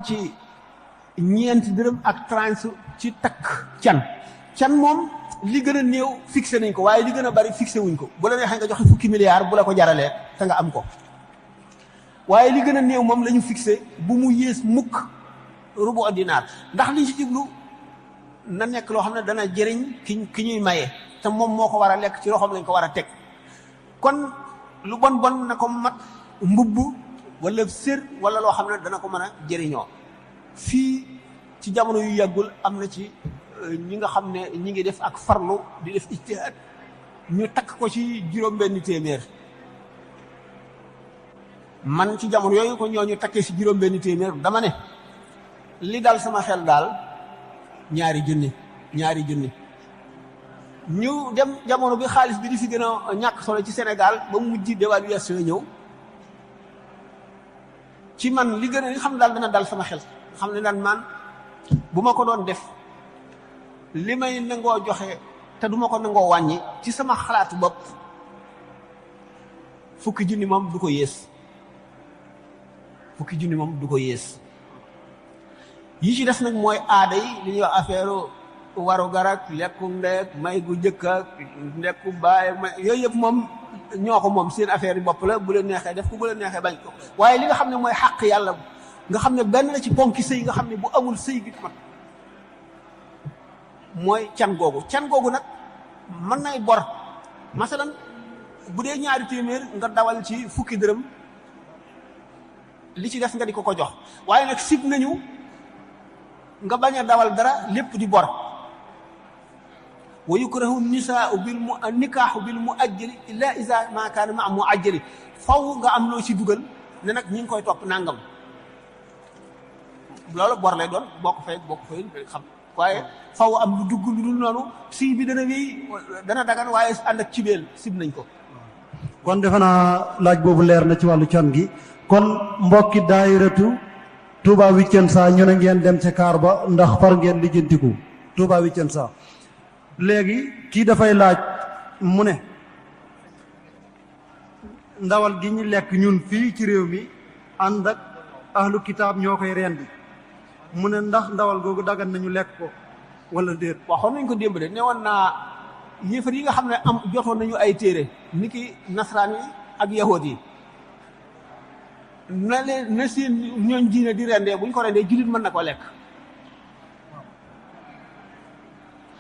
ci ñeenti dërëm ak 30 ci takk can moom li gën a néew fixé nañ ko waaye li gën a bari fixé wuñ ko bu la neexee nga joxe fukki milliards bu la ko jaralee te nga am ko waaye li gën a néew moom la ñu fixé bu mu yées mukk rubu dinaar ndax liñ ci jublu na nekk loo xam ne dana jëriñ ki ñuy maye te moom moo ko war a lekk ci loxoom lañ ko war a teg kon lu bon na ko mat mbubb wala sër wala loo xam ne dana ko mën a jëriñoo fii ci jamono yu yàggul am na ci ñi nga xam ne ñi ngi def ak farlu di def ijtihaad ñu takk ko ci juróom-benni téeméer man ci jamono yooyu ko ñooñu takkee ci juróom-benni téeméer dama ne li dal sama xel daal ñaari junni ñu dem jamono bi xaalis bi di fi gën a ñàkk solo ci Sénégal ba mujj dévaluation ñëw ci man li xam ne daal dana dal sama xel xam ne daan man bu ma ko doon def li may nangoo joxe te du ma ko nangoo wàññi ci sama xalaatu bopp fukki junni moom du ko yées yi ci des nag mooy aada yi li ñuy wax affaire waru garak lekku ndeek may gu jëkk ak ndekku baay may yooyu yëpp moom ñoo ko moom seen affaire yi bopp la bu leen neexee def ko bu leen neexee bañ ko waaye li nga xam ne mooy xàq yàlla nga xam ne benn la ci ponki sëy nga xam ne bu amul sëy gi mat mooy can googu nag mën nay bor masalan bu dee ñaari téeméer nga dawal ci fukki dërëm li ci des nga di ko jox waaye nag sib nañu nga bañ a dawal dara lépp di bor wa yukrahu nikaahu bil muajjali illa iza ma kaana ma muajjali faw nga am loo ci dugal ne nag ñi ngi koy topp nangam loolu bor lay doon boo ko fay xam waaye faw am lu dugg lu dul noonu sii bi dana wéy dana dagan waaye ànd ak cibeel sib nañ ko. kon defe naa laaj boobu leer na ci wàllu can gi kon mbokki daayiratu Touba Vicenza ñu ne ngeen dem ca kaar ba ndax far ngeen lijjantiku Touba Vicenza léegi kii dafay laaj mu ne ndawal gi ñu lekk ñun fii ci réew mi ànd ak ahlu kitaab ñoo koy rendi mu ne ndax ndawal googu dagan nañu lekk ko wala déet. waxoon nañ ko démb de ne woon naa yéefar yi nga xam ne jotoon nañu ay téere niki nasraan yi ak yahood yi na seen ñooñ diine di rendee bu ñu ko rendee jullit mën na ko lekk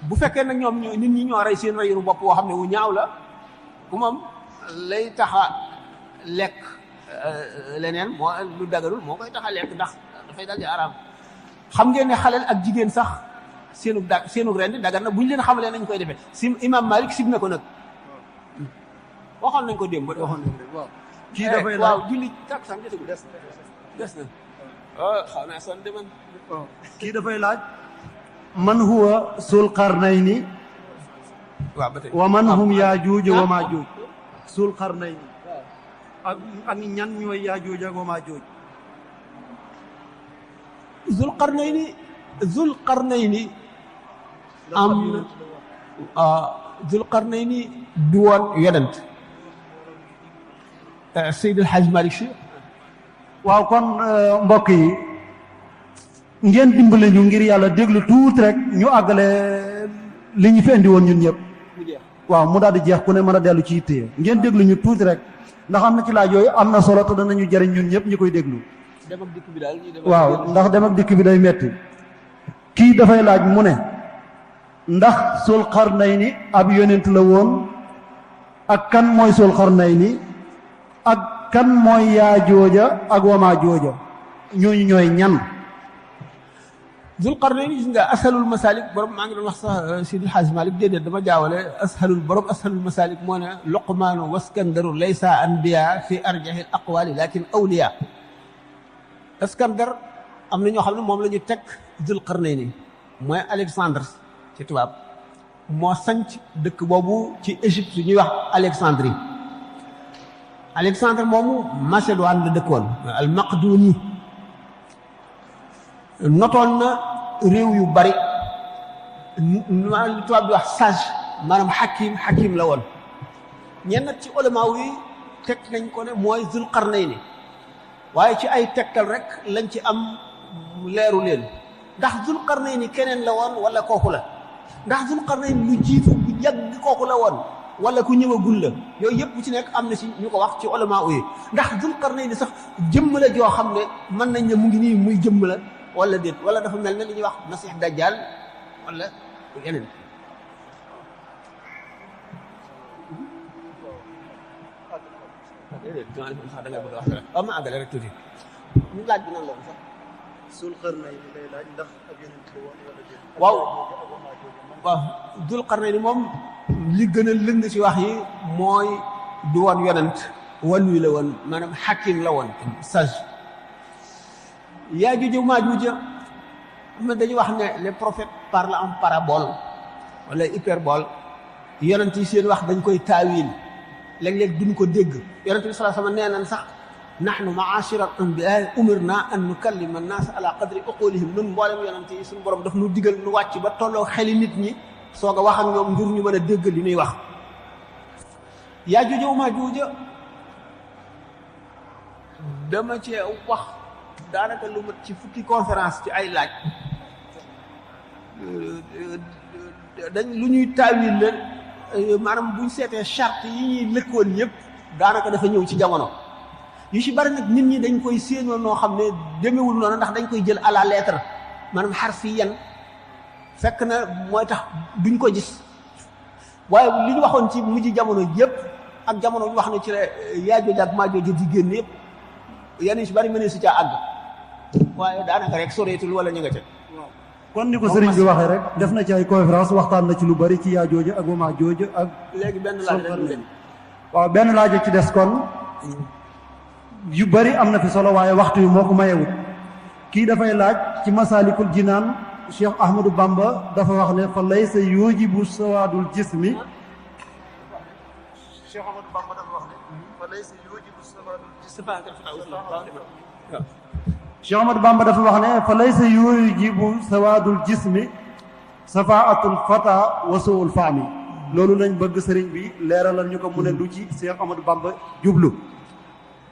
bu fekkee nag ñoom nit ñi ñoo rey seen reyinu bopp woo xam ne wu ñaaw la ku moom lay taxa lekk leneen moo lu dagarul moo koy taxa lekk ndax dafay dal di araam xam ngeen ne xaleel ak jigéen sax seenu rendi dagar na bu ñu leen xamalee nañ koy defee si imam Malik sib na ko nag waxoon nañ ko démb waxoon nañ ko waaw kii dafay laaj waaw julli tak sam jotagul des na xaw naa son deman kii dafay laaj man huwa sul qarnayni waaw ba tey wa man hum yaajuuj wa maajuuj sul qarnayni ak ñan ñooy yaajuuj ak wa maajuuj zul qarnayni am zul qarnayni du woon yonent Seydil Hadj Malick Sy waaw kon mbokk yi ngeen dimbale ñu ngir yàlla déglu tuuti rek ñu àggale li ñu fi indi woon ñun ñëpp waaw mu daal di jeex ku ne mën a dellu ci yitte ngeen déglu ñu tuuti rek ndax am na ci laaj yooyu am na solo te danañu jëriñ ñun ñëpp ñu koy déglu dem ak dikk bi daal waaw ndax dem ak dikk bi day metti kii dafay laaj mu ne ndax Sul Qarnayni ab yonent la woon ak kan mooy Sul Qarnayni ak kan mooy Yaajooja ak wa Maajooja ñooñu ñooy ñan Zul Qarnayni gis nga ashalul masalik borom maa ngi doon wax sax Sidi Hadj Malick déedéet dama jaawale ashalul masalik moo ne Luqmaanu waskandaru laysa anbiya fi arjahil aqwali lakin awliya Iskandar am na ñoo xam ne moom la ñu teg Zul Qarnayni mooy Alexandre ci tubaab moo sanc dëkk boobu ci Égypte ñuy wax Alexandre moomu Macédoine la dëkkoon al Maqduni notoon na réew yu bari li tubaab di wax sage maanaam xakim la woon ñenn ci ulama yi teg nañ ko ne mooy Zul Qarnayni waaye ci ay tegtal rek lañ ci am leeru leen ndax Zul Qarnayni keneen la woon wala kooku la ndax Zul Qarnayni lu jiitu bu yàgg kooku la woon wala ku ñëwagul la yooyu yëpp bu ci nekk am na ci ñu ko wax ci ulama yi ndax Zul Qarnayni sax jëmm la joo xam ne mën nañ ne mu ngi nii muy jëmm la wala déet wala dafa mel ne li ñuy wax Masih Dajjal wala yeneen. sax da nga bëgg a wax dara waaw ma àggale rek tuuti ñu laaj bi nan la sax Zul Qarnayni lay laaj ndax ak yeneen ci woon wala déet. waaw Zul Qarnayni moom li gën a lëng ci wax yi mooy du woon yonent wàllu la woon maanaam hakim la woon sage. Yaajuuj wa Maajuuj dañuy wax ne les prophètes parlent en parabole wala hyperbole yonent yi seen wax dañ koy taawil léeg-léeg duñ ko dégg yonent bi sallallahu alayhi wasallam nee nañ sax nahnu ma'ashira al-anbiya umirna an nukallima an-nas ala qadri uqulihim nun mboolem yonent yi suñu borom daf nu digal nu wàcc ba tolloo xeli nit ñi soog a wax ak ñoom ngir ñu mën a dégg li ñuy wax. Yaajuuj wa Maajuuj dama cee wax daanaka lu mat ci fukki conférence ci ay laaj dañ lu ñuy taawil leen maanaam buñ seetee charte yi ñuy lëkkoon yëpp daanaka dafa ñëw ci jamono yu ci bari nag nit ñi dañ koy séenoo noo xam ne demewul noonu ndax dañ koy jël à la lettre maanaam harfiyan fekk na mooy tax duñ ko gis waaye li ñu waxoon ci mujj jamono yëpp ak jamono ñu wax ne ci la Yaajuuj ak Maajuuj di génn yëpp yenn ci bari mënee si caa àgg waaye daanaka rek soreetul wala ñu nga ca. kon ni ko sëriñ bi waxee rek def na ci ay conférence waxtaan na ci lu bari ci Yaajuuj ak Maajuuj ak. léegi benn laaj la ñu waaw benn laaj ci des kon yu bari am na fi solo waaye waxtu yi moo ko mayewut kii dafay laaj ci Masaalikul Jinaan Cheikh Ahmadou Bamba dafa wax ne fa laysa yujibu sawaadul jismi. Cheikh Ahmadou Bamba dafa wax ne fa laysa yujibu sawaadul jismi. Cheikh Ahmadou Bamba dafa wax ne fa laysa yujibu sawaadul jismi safaatul fata wa suul fahmi loolu lañ bëgg sëriñ bi leeralal ñu ko mu ne lu ci Cheikh Ahmadou Bamba jublu.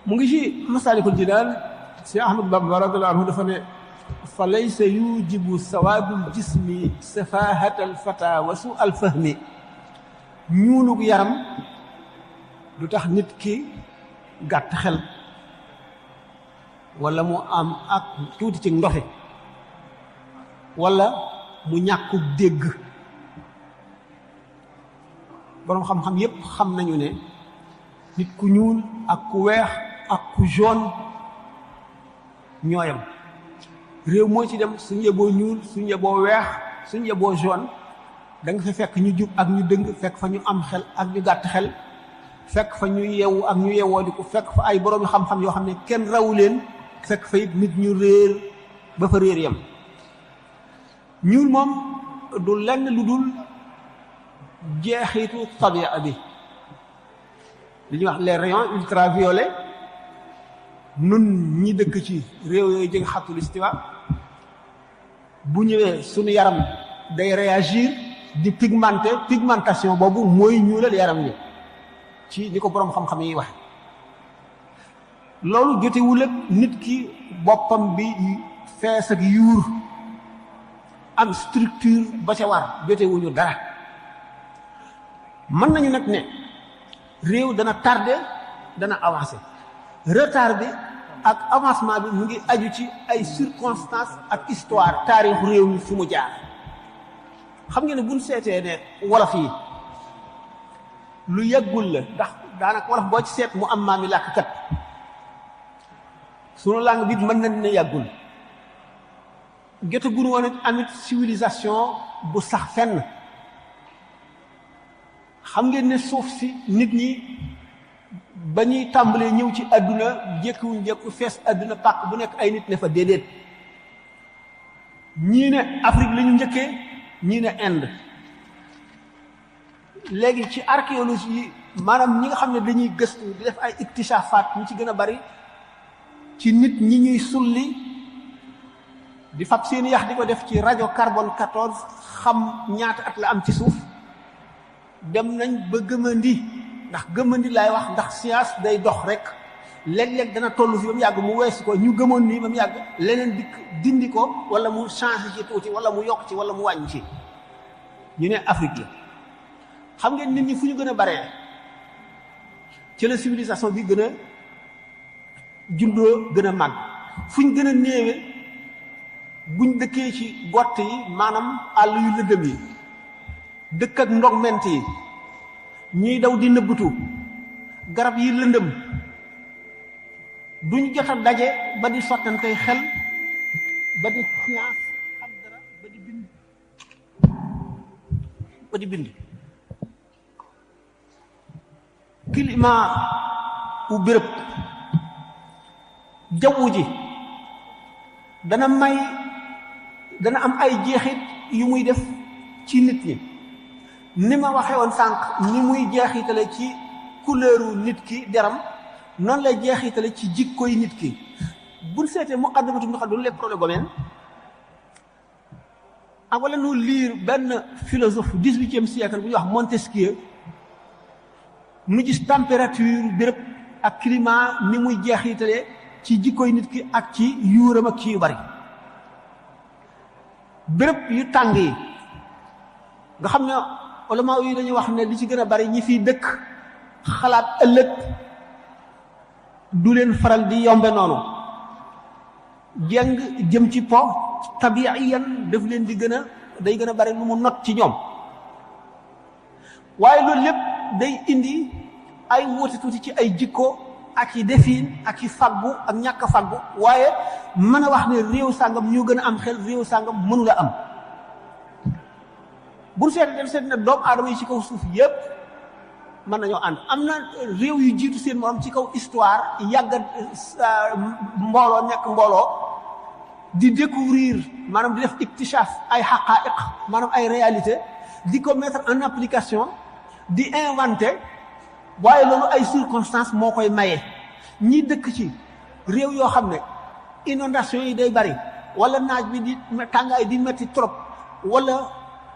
mu ngi ci Masaalikul Jinaan Cheikh Ahmadou Bamba radiyallahu anhu dafa ne fa laysa yujibu sawaadul jismi safaahatal fata wa suul fahmi ñuulug yaram du tax nit ki gàtt xel wala mu am ak tuuti ci ndoxe wala mu ñàkku dégg boroom xam-xam yépp xam nañu ne nit ku ñuul ak ku weex ak ku jaune ñooyam réew moo ci dem suñ yeboo ñuul suñ yeboo weex suñ yeboo jaune da nga fa fekk ñu jub ak ñu dëng fekk fa ñu am xel ak ñu gàtt xel fekk fa ñu yeewu ak ñu yeewoo di ko fekk fa ay boroomi xam-xam yoo xam ne kenn rawu leen fekk fa it nit ñu réer ba fa réer yam ñuul moom du lenn lu dul jeexitu tabia bi li ñuy wax les rayons ultraviolets nun ñi dëkk ci réew yooyu jëng xatul istiwa bu ñëwee suñu yaram day réagir di pigmentation boobu mooy ñuulal yaram wi ci ni ko boroom xam-xam yi wax loolu jotewul ak nit ki boppam bi fees ak yuur am structure ba ca war jotewuñu dara mën nañu nag ne réew dana tardé dana avancé retard bi ak avancement bi mu ngi aju ci ay circonstances ak histoire taarixu réew mi fi mu jaar xam ngeen ne buñ seetee ne wolof yi lu yàggul la ndax daanaka wolof boo ci seet mu am maami làkkat sunu langue bi mën nañ ne yàggul jote gunu woon amit civilisation bu sax fenn xam ngeen ne suuf si nit ñi ba ñuy tàmbalee ñëw ci àdduna jékkiwuñ jékku fees àdduna pàkk bu nekk ay nit ne fa déedéet ñii ne Afrique la ñu njëkkee ñii ne Inde léegi ci archéologie yi maanaam ñi nga xam ne dañuy gëstu di def ay iktishafaat ñu ci gën a bari ci nit ñi ñuy sulli di fab seen yax di ko def ci rajo carbone 14 xam ñaata at la am ci suuf dem nañ ba gëmandi ndax gëmandi laay wax ndax science day dox rek léeg-léeg dana toll fi ba mu yàgg mu weesu ko ñu gëmoon nii ba mu yàgg leneen dikk dindi ko wala mu changé ci tuuti wala mu yokk ci wala mu wàññi ci ñu ne Afrique la xam ngeen nit ñi fu ñu gën a baree ci la civilisation bi gën a jundoo gën a màgg fu ñu gën a néewe buñ dëkkee ci gott yi maanaam àll yu lëndëm yi dëkk ak ndogment yi ñuy daw di nëbbatu garab yi lëndëm duñ jot a daje ba di sottantey xel ba di science xam dara ba di bind climat u béréb jaww ji dana am ay jeexit yu muy def ci nit ñi ni ma waxee woon sànq ni muy jeexitale ci couleuru nit ki deram noonu lay jeexitale ci jikkoy nit ki buñ seetee muqaddamatu Ibn Khaldun les prolegomènes ak wala nu lire benn philosophe 18e siècle bu ñuy wax Montesquieu nu gis température béréb ak climat ni muy jeexitale ci jikkoy nit ki ak ci yuuram ak ci yu bari béréb yu tàng yi nga xam ne ulama yi dañuy wax ne li ci gën a bari ñi fiy dëkk xalaat ëllëg du leen faral di yombe noonu jeng jëm ci po tabiiyan daf leen di day gën a bari lu mu not ci ñoom waaye loolu lépp day indi ay wuute tuuti ci ay jikko ak i defiin ak i faggu ak ñàkk a faggu waaye mën a wax ne réew sàngam ñoo gën a am xel réew sàngam mënula am bu seet ne doomu aadama yi ci kaw suuf yépp mën nañoo ànd am na réew yu jiitu seen morom ci kaw histoire yàgga mbooloo nekk mbooloo di découvrir maanaam di def iktishaaf ay xaqaa'iq maanaam ay réalité di ko mettre en application di inventer waaye loolu ay circonstances moo koy maye ñi dëkk ci réew yoo xam ne inondation yi day bari wala naaj bi di tàngaay di metti trop wala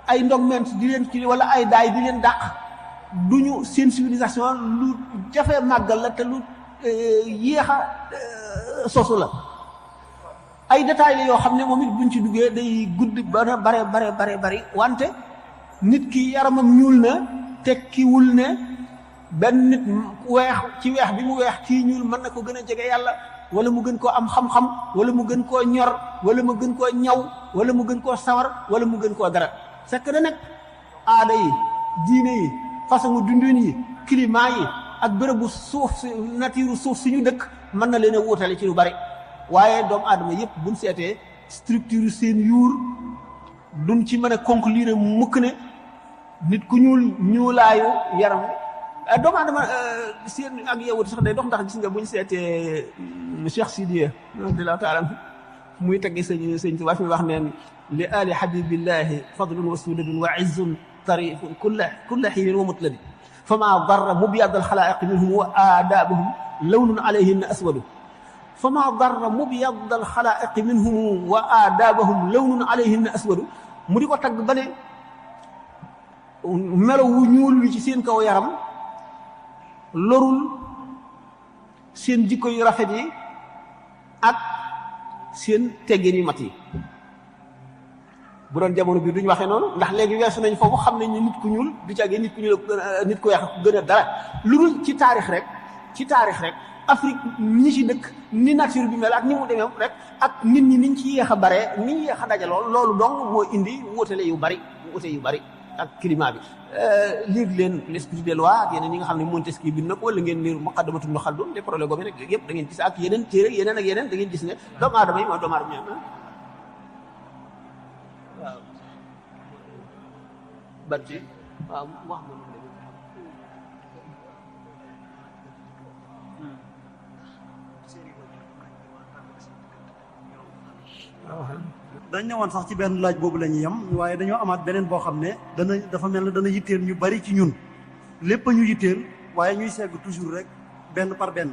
ay ndogment di leen ci wala ay daay di leen dàq duñu seen civilisation lu jafe màggal la te lu yéex a sosu la ay détails la yoo xam ne moom it buñ ci duggee day gudd ba bare wante nit ki yaramam ñuul na tekkiwul ne benn nit weex ci weex bi mu weex kii ñuul mën na ko gën a jege yàlla wala mu gën koo am xam-xam wala mu gën koo ñor wala mu gën koo ñaw wala mu gën koo sawar wala mu gën koo dara fekk na nag aada yi diine yi façon dundin yi climat yi ak bërëbu suuf si nature suuf suñu dëkk mën na leen a wuutale ci lu bari waaye doomu aadama yépp buñ seetee structure seen yuur duñ ci mën a conclure mukk ne nit ku ñuulaayu yaram doomu aadama seen ak yowut sax day dox ndax gis nga buñ seetee Cheikh Sidiya radiyallahu ta'ala muy teggi sëñ Tuubaa fi wax neen li ali habibillahi fadlun wa suladun wa izzun tarifun kulla hiinin wa mutladi fama darra mubyad alxalaiq minhum wa aadabuhum lawnun alayhinna aswadu fama darra mubyad alxalaiq minhum wa aadabuhum lawnun alayhinna aswadu mu di ko tagg ba ne melo wu ñuul wi ci seen kaw yaram lorul seen jikko yu rafet yi ak seen teggin yu mat yi bu doon jamono bi duñ waxee noonu ndax léegi weesu nañ foofu xam nañ ne nit ku ñuul du càggee nit ku ñuul nit ku weex gën a dara lu dul ci taarix rek Afrique ñi ci dëkk ni nature bi mel ak ni mu demee rek ak nit ñi niñ ci yéex a baree niñ yéex a dajaloo loolu dong moo indi wuute yu bari ak climat bi lire leen l'esprit des lois ak yeneen yi nga xam ne Montesquieu bind na ko wala ngeen lire muqaddamatu Ibn Khaldun les prolegomènes rek yëpp da ngeen gis ak yeneen téere yeneen ak yeneen da ngeen gis ne doomu aadama yi mooy doomu aadama yi waaw barci waaw wax dañ ñëwoon sax ci benn laaj boobu la ñuy yem waaye dañoo amaat beneen boo xam ne dafa mel ne dana yitteel ñu bari ci ñun lépp a ñu yitteel waaye ñuy segg toujours rek benn par benn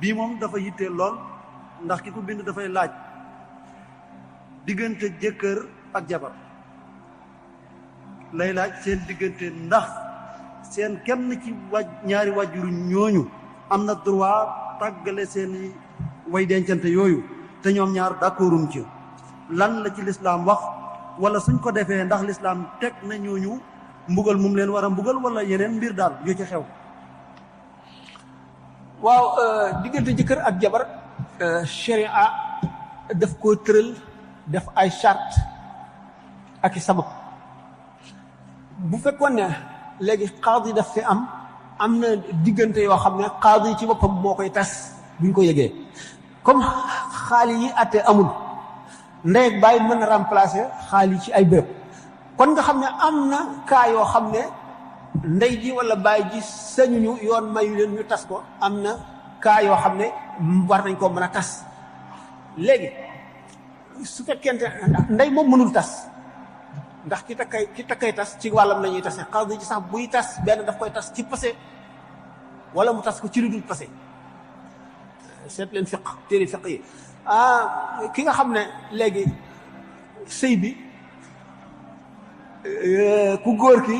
bii moom dafa yitteel lool ndax ki ko bind dafay laaj diggante jëkkër ak jabar lay laaj seen diggante ndax seen kenn ci ñaari wàjjuru ñooñu am na droit tàggale seeni way dencante yooyu te ñoom ñaar d'accorduñ ci lan la ci lislaam wax wala suñ ko defee ndax lislaam teg na ñooñu mbugal mum leen war a mbugal wala yeneen mbir daal yu ci xew. waaw diggante jëkkër ak jabar sharia daf koo tëral def ay charte ak i sabab bu fekkoon ne léegi qaadi daf fi am na diggante yoo xam ne qaadi ci boppam moo koy tas buñ ko yëgee comme xaali yi atte amul ndey ak baay mën na remplacer xaali ci ay béréb kon nga xam ne am na cas yoo xam ne ndey ji wala baay ji sañuñu yoon mayu leen ñu tas ko am na cas yoo xam ne war nañ koo mën a tas léegi su fekkente ndey moom mënul tas ndax ki takkay tas ci wàllam la ñuy tase xaadi ji sax buy tas benn daf koy tas ci passé wala mu tas ko ci lu dul passé seet leen fiq téere fiq yi ki nga xam ne léegi sëy bi ku góor ki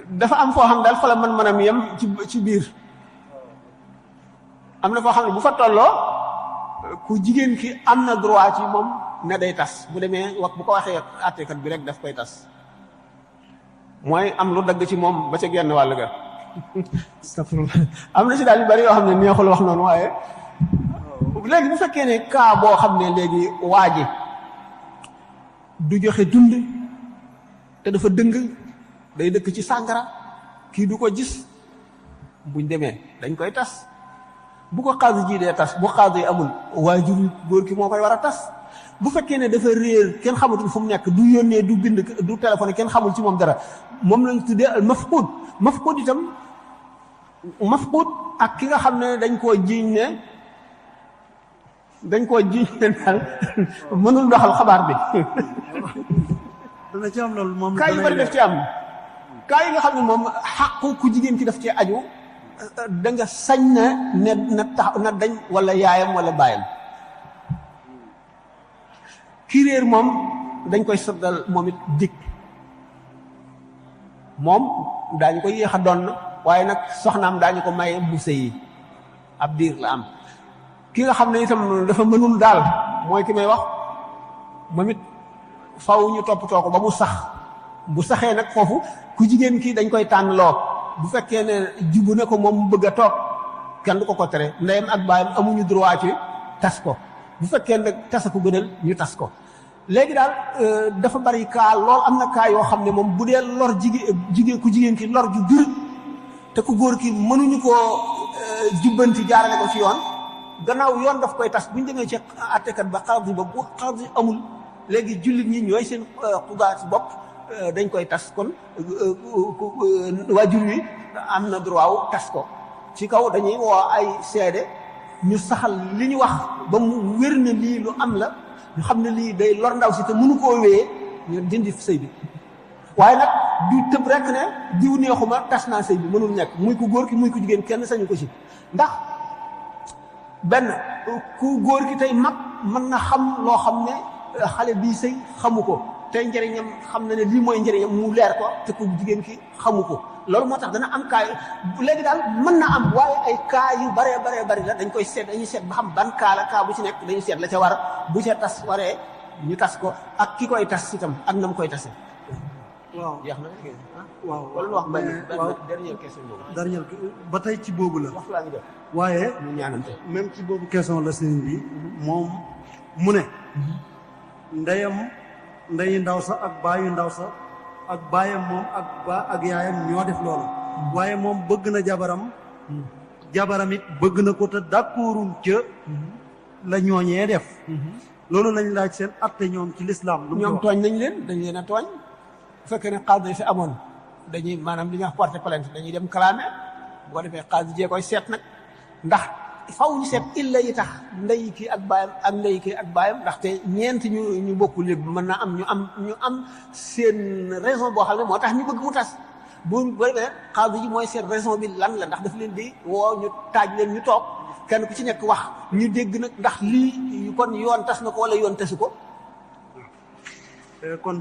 dafa am foo xam daal fa la mën yem ci biir am na foo xam ne bu fa tolloo ku jigéen ki am na droit ci moom ne day tas bu demee wax bu ko waxee àttekat bi rek daf koy tas mooy am lu dagg ci moom ba ca genn wàll ga am na si daal yu bari yoo xam ne neexul wax noonu waaye léegi bu fekkee ne cas boo xam ne léegi waa ji du joxe dund te dafa dëng day dëkk ci sàngara kii du ko gis buñ demee dañ koy tas bu ko xaadi ji dee tas bu xaadi amul waajur góor ki moo koy war a tas bu fekkee ne dafa réer kenn xamatul fu mu nekk du yónnee du bind du téléphone kenn xamul ci moom dara moom lañ tuddee al mafqud itam mafqud ak ki nga xam ne dañ koo jiiñ ne daal mënul doxal xabaar bi dana ci am loolu moom kaa yu bari daf ci am kaa yi nga xam ne moom xàqu ku jigéen ki daf ci aju da nga sañ na dañ wala yaayam wala baayam ki réer moom dañ koy soddal moom it dig moom daañu ko yéex a doon waaye nag soxnaam daañu ko maye mu sëyi ab diir la am ki nga xam ne itam dafa mënul daal mooy ki may wax moom it faw ñu toppatoo ko ba mu sax bu saxee nag foofu ku jigéen ki dañ koy tànn loo bu fekkee ne jubu ne ko moom mu bëgg a toog kenn du ko tere ndeyam ak baayam amuñu droit ci tas ko bu fekkee nag tasa ko gënal ñu tas ko léegi daal dafa bari kaa lool am na kaa yoo xam ne moom bu dee lor jigéen ku jigéen ki lor ju bir te ku góor ki mënuñu koo jubbanti jaarale ko ci yoon gannaaw yoon daf koy tas bu ñu demee ci àttekat ba xaadi ba bu xaadi amul léegi jullit ñi ñooy seen xudaa ci bopp dañ koy tas kon waajur wi am na droit wu tas ko ci kaw dañuy woo ay seede ñu saxal li ñu wax ba mu wér ne lii lu am la ñu xam ne lii day lor ndaw si te mënu koo wéyee ñu dindi sëy bi waaye nag du tëb rek ne diw neexuma tas naa sëy bi mënul nekk muy ku góor ki muy ku jigéen kenn sañu ko ci ndax benn ku góor ki tey mag mën na xam loo xam ne xale bii sëy xamu ko tey njëriñam xam na ne lii mooy njëriñam mu leer ko te ku jigéen ki xamu ko loolu moo tax dana am kaa léegi daal mën na am waaye ay kaa yu baree bari la dañ koy seet dañuy seet ba xam ban kaa la kaa bu ci nekk dañuy seet la ca war bu ca tas waree ñu tas ko ak ki koy tas itam ak na mu koy tase. waaw jeex na waaw wala wax benn dernière question boobu. dernière ba tey ci boobu la. waxtu laa ngi def waaye ñu ñaanante. même ci boobu question la sëriñ bi moom mu ne ndeyi ndaw sa ak baayu ndaw sa ak baayam moom ak yaayam ñoo def loolu waaye moom bëgg na jabaram it bëgg na ko te d'accordul ca la ñooñee def loolu lañ laaj seen atte ñoom ci lislaam lu ñoom tooñ nañ leen dañ leen a tooñ bu fekkee ne xaadi fi amoon dañuy maanaam li ñuy wax porter plainte dañuy dem clamé bu ko defee xaadi jee koy seet nag ndax faw ñu seet illa yi tax ndey kii ak baayam ak ndey kii ak baayam ndaxte ñeent ñu bokkul lépp mën naa am ñu am seen raison boo xam ne moo tax ñu bëgg mu tas bu defee xaadi ji mooy seen raison bi lan la ndax daf leen di woo ñu taaj leen ñu toog kenn ku ci nekk wax ñu dégg nag ndax lii kon yoon tas na ko wala yoon tasu ko kon